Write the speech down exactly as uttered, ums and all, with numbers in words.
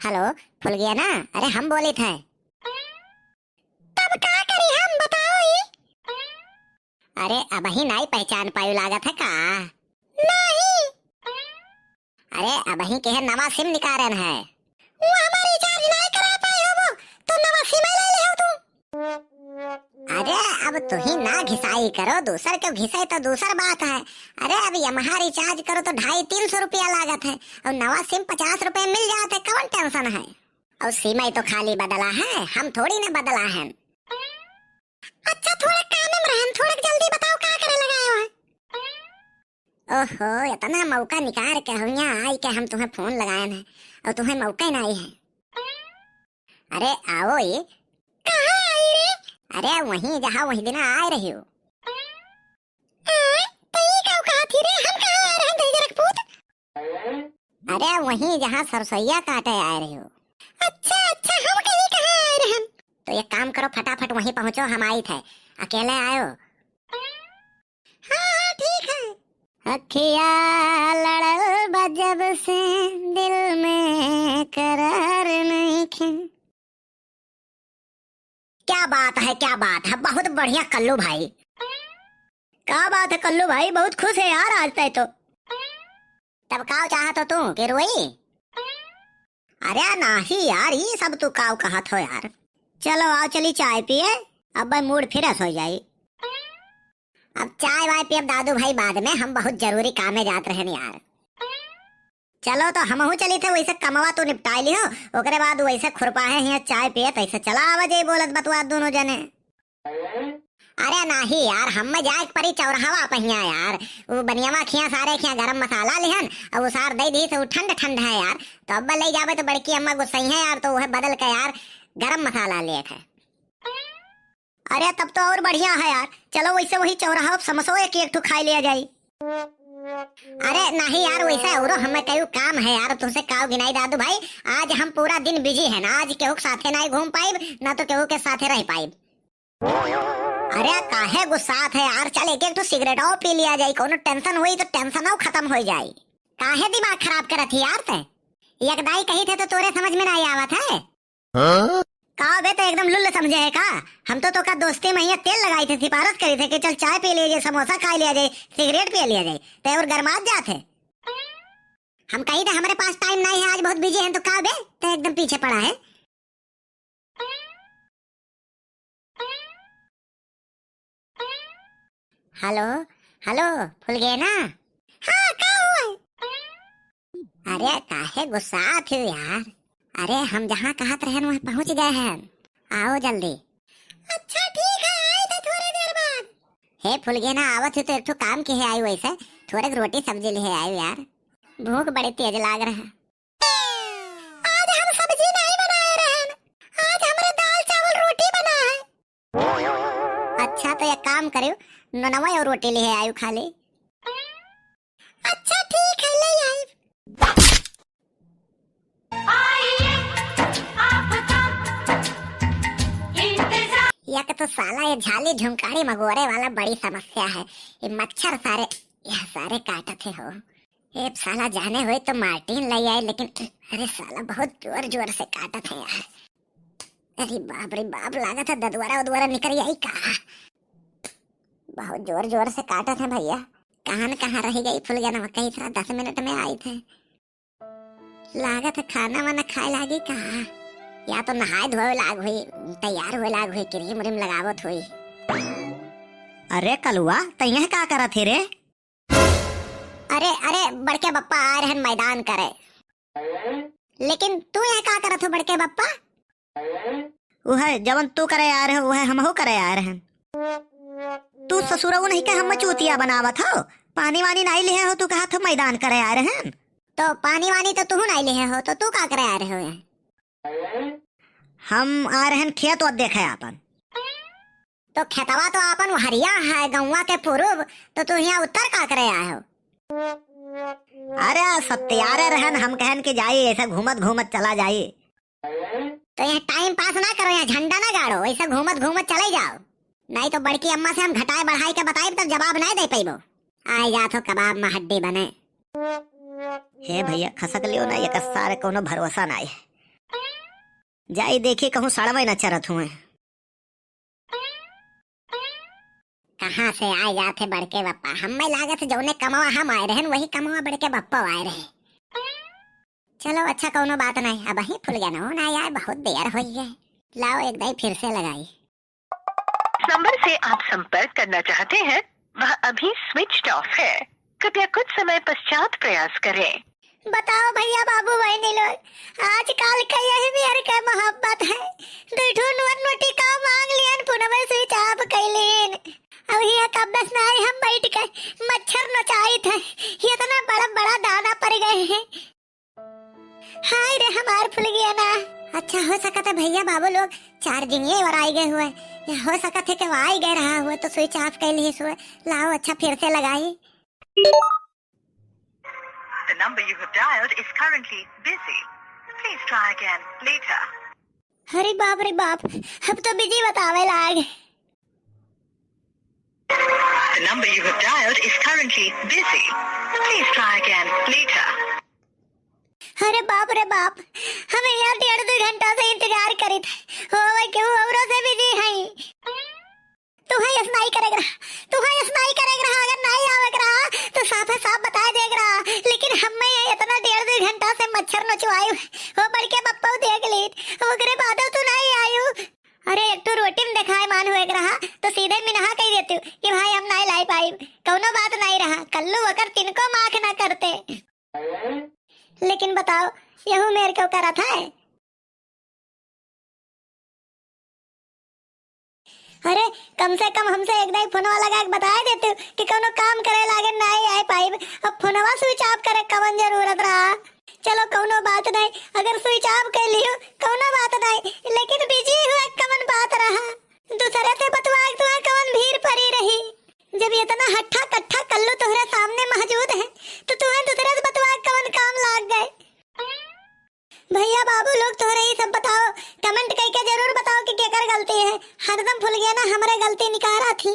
हेलो, फुलगेना, अरे हम बोलित है। तब का करी हम, बताओ ई? अरे अबहीं नाई पहचान पायू लागत है का? नहीं। अरे अबहीं के है नवा सिम निकारेन है। वो हमार रिचार्ज नाई करा पाए हो वो, तो नवा सिम ले ले हो तू। अरे अब तुही ना घिसाई करो, दूसर के घिसे तो दूसर बात है। अरे अब यमहा रिचार्ज करो तो ढाई तीन सौ रुपया लागत है और नवा सिम पचास रुपया मिल जात है, कौन टेंशन है? और सिम ही तो खाली बदला है, हम थोड़ी ना बदला है। अच्छा थोड़ा काम में रहन, थोड़ा जल्दी बताओ का करे लगाए हो? ओहो, इतना मौका निकाल के हुइया आई के हम तुम्हें फोन लगाए हैं और तुम्हें मौका ही नहीं है। अरे आओ ये। कहाँ आई रे? अरे वहीं जहाँ वही दिन आए रही हो। हाँ, तो ये का कहा थी रे, हम कहाँ आए रहे दहिजरक पूत? अरे वहीं जहाँ सरसोईया काटे आए रही हो। अच्छा अच्छा, हम कहीं कहाँ आए रहे हम? तो एक काम करो, फटाफट वहीं पहुँचो, हम आई थे, अकेले आयो। हाँ हाँ ठीक है। अखिया लड़ल बा जब से, दिल में करार नइखे। क्या बात है, क्या बात है, बहुत बढ़िया कल्लू भाई। का बात है कल्लू भाई, बहुत खुश है यार आज तय तो। तब काव चाहत हो तू कि रोई? अरे नाही यार, ये सब तू काव कहत हो यार। चलो आओ चली चाय पिए, अब मूड फ्रेश हो जाई। अब चाय वाय पियब दादू भाई बाद में, हम बहुत जरूरी कामे जात रहन यार। चलो तो हमहू चली थे, वैसे कमवा तो निपटाई लिहो, ओकरे बाद वैसे खुरपा है हियाँ चाय पिए, तैसे चला आवा जाई बोलत बतुआ दोनों जने। अरे नाही यार, हम में जाए के परी चौराहवा पहिया यार, वो बनियावा खिया सारे खिया गरम मसाला लिहन, अब वो सार दे दी तो वो ठंड ठंड है यार, तो अब ले जाबे तो बड़की अम्मा गुस्सई है यार, तो वह बदल के यार गरम मसाला ले थे। अरे तब तो और बढ़िया है यार, चलो वैसे वही चौराहा समोसो एक एक ठो खाई लिया जाई। अरे नाही यार, वैसे औरो हमें कई काम है यार, तुमसे काव गिनाई दादू भाई, आज हम पूरा दिन बिजी है ना, आज केहू के साथे नहीं घूम पाइब, ना तो केहू के साथे रह पाइब। अरे काहे गुस्सात है यार, चल एक एक ठो सिगरेट और पी लिया जाई, कोनो टेंशन हुई तो टेंशन और खत्म हो जाई। काहे दिमाग खराब करत ही यार ते? एक दाई कही थे तो तोरे समझ में नहीं आवत है। हाँ? का बे, तो एकदम लुल्ल समझे है का? हम तो तोका दोस्ती में हियाँ तेल लगाई थे, सिफारिश करी थे कि चल चाय पी लिया जाए, समोसा खा लिया जाए, सिगरेट पी लिया जाए, ते और गरमात जात है। हम कही थे हमारे पास टाइम नहीं है, आज बहुत बिजी हैं, तो का बे, ते एकदम पीछे पड़ा है। हेलो, हेलो, फुलगेना। हाँ, का हुआ? अरे काहे गुस्सात हो यार? अरे हम जहाँ कहत रहन वहाँ पहुँच गए हैं, आओ जल्दी। अच्छा ठीक है, आई थे थोड़ी देर बाद। हे फुलगेना, आवत हो तो एक ठो काम के है आई, वैसे थोड़े रोटी सब्जी ले आई यार, भूख बड़ी तेज लाग रहा। आज हम सब्जी नहीं बनाए रहन, आज हमरे दाल चावल रोटी बना है। अच्छा तो एक काम करियो, ननवा और रोटी ले आयु खाली। अच्छा ठीक है, ले आई। एक तो साला ये झाली झुमकाड़ी मगोरे वाला बड़ी समस्या है। ये मच्छर सारे, ये सारे काटत है हो। ए साला जाने होई तो मार्टिन लइ आए, लेकिन अरे साला बहुत जोर जोर से काटत है यार। अरे बाप रे बाप, लागत है ददुआरा उदुआरा निकल आई का। बहुत जोर जोर से काटत है भइया। कहाँ न कहाँ रह गई फुलगेना, कही था दस मिनट में आई थे। लागत है खाना वाना खाए लागी का, या तो नहाए धोए लाग हुई, तैयार हुए लाग हुई, क्रीम व्रीम लगावत हुई। अरे कलुआ, तैं का करत है रे? अरे, अरे, बड़के बप्पा आए रहन मैदान करे। लेकिन तू यहाँ का करत हो बड़के बप्पा? उहे जवन तू करे आए रहे, उहे हमहू करे आए रहन। तू ससुरऊ नहीं के हम चूतिया बनावत हो, पानी वानी नहीं लिहे हो, तू कहत हो मैदान करे आए रहन। तो पानी वानी तो तू नहीं लिहे हो, तो तू का करे आए रहे हो यहाँ? हम आए रहन खेत ओत देखे आपन। तो खेतवा तो आपन हरिया है, गौवा के पूरब, तो तू यहाँ उत्तर का करे आए हो? अरे सत्यारे रहन, हम कहन कि जाई, ऐसे घूमत घूमत चला जाई। तो यहाँ टाइम पास ना करो, यहाँ झंडा ना गाड़ो, ऐसे घूमत घूमत चले जाओ, नहीं तो बड़की अम्मा से हम घटाए बढ़ाए के बताइब, तब जवाब नहीं दे पैबो। आए जात हो कबाब में हड्डी बने। हे भइया, खसक लियो ना, एक सारे कोनो भरोसा नाई है। जाई देखी कहूँ सड़वे न चरत हुए। कहाँ से आए जात है बड़के बप्पा? हमें लागत है जौने कमवा हम आए रहन, वही कमवा बड़के बप्पा आए रहे। चलो अच्छा, कौनो बात नहीं, अबहीं फुलगेनवा ना आए, बहुत देर होइ गए। लाओ एक दाई फिर से लगाई। नंबर से आप संपर्क करना चाहते हैं, वह अभी switched off है। कृपया कुछ समय पश्चात प्रयास करें। बताओ भइया, बाबू, बहिनी लोग, आजकल के यही मेर के मोहब्बत है। दुइ ठो नोट नोटी का मांग लियन, पुनवे switch off कइलिन। अब हिया कब बस नाई हम बैठ के मच्छर नचाइत है, इतना बड़ा बड़ा दाना पड़ गए हैं। हाय रे हमार फुलगेना। अच्छा, हो सकत है भइया बाबू लोग charging ये और आई गए हुए, या हो सकत है कि वो आई गए रहा हुए तो switch off कइलिस हुए। लाओ अच्छा फिर से लगाई। The number you have dialed is currently busy. Please try again later. अरे बाप रे बाप, अब तो busy बतावे लाग। The number you have dialed is currently busy. Please try again later. अरे बाप रे बाप, हम यहाँ डेढ़ दुइ घंटा से इंतजार करित है। होवे के वो औरों से busy है। तुहैं ऐस नाई करेक रहा, तुहैं ऐस नाई करेक रहा, अगर नाई आवेक रहा तो साफे साफ बताए देक रहा। लेकिन हमें ये इतना डेढ़ दुइ घंटा से मच्छर नचवाई, वो बड़के बप्पा देख लीत, ओकरे बादो तू नाई आयु। अरे एक ठो रोटी में देखाए मान होएक रहा तो सीधे मिनहा कह देतू कि भाई हम नाई लाई पाइब, कौनो बात नाई रहा, कल्लू ओकर तिनको माख ना करते। लेकिन बताओ, यहू मेर क्यों करत है? अरे, कम से कम हमसे एक दाई फोनवा लगा के बताए देतू कि कौनो काम करे लागे नाई आए पाइब। अब फोनवा switch off करे कवन जरूरत रहा? चलो, कौनो बात नहीं, अगर switch off कर लियो, कौनो बात नहीं, लेकिन busy हुए कवन बात रहा? दूसरे से बतवा के तुम्हें कवन भीड़ पड़ी रही? जब इतना हट्ठा कट्ठा कल्लू तोहरे सामने मौजूद है, तो तुम्हें दूसरे से बतवा के कवन काम लाग गए? भइया बाबू लोग, तोहरे ही सब बताओ, comment कइके जरूर बताओ कि केकर गलती है। हरदम फुलगेना हमरे गलती निकारा थी।